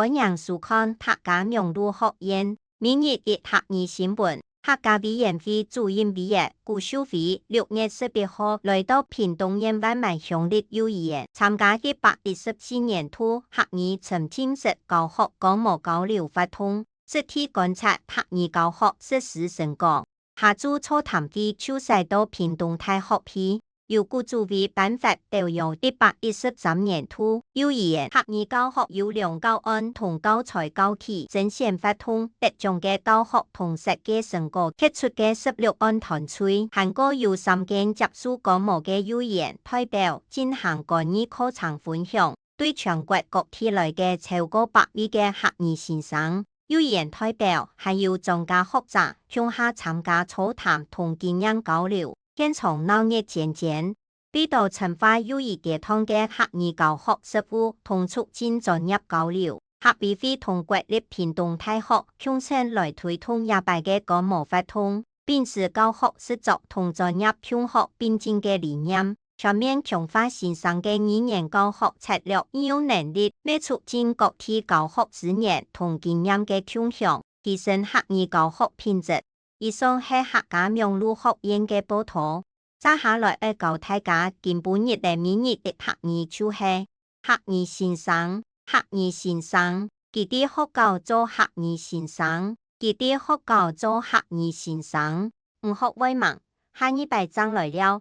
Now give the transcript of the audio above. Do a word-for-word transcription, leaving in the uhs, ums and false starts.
歡迎收看客家網路學院每日一客語新聞。客家委員會主任委員古秀妃六月十一號來到屏東縣萬巒鄉立幼兒園，參加一百一十四年度客語沉浸式教學觀摩交流活動，實地觀察客語教學實施成果。下晝座談會就徙到屏東大學去，由古主委頒發表揚一百一十三年度幼兒園客語教學優良教案同教材教具甄選活動得獎个教學同設計成果傑出个十六案團隊，還過有三間接受觀摩个幼兒園代表進行觀語課程分享，對全國各地來个超過百位个客語先生、幼兒園代表還有專家學者共下參加座談同經驗交流，現場鬧熱煎煎。為著深化幼兒階段个客語教學實務同促進專業交流，客委會同國立屏東大學共同來推動這擺个觀摩活動，秉持教學實作同專業共學並進个理念，全面強化先生个語言教學策略應用能力，為促進各地教學資源同經驗个共享，提升客語教學品質。以上係客家網路學院个報導。接下來愛教大家今晡日个每日一客語就係客語先生，客語先生，佢在學校做客語先生，佢在學校做客語先生。毋學會吂？下二擺正來尞。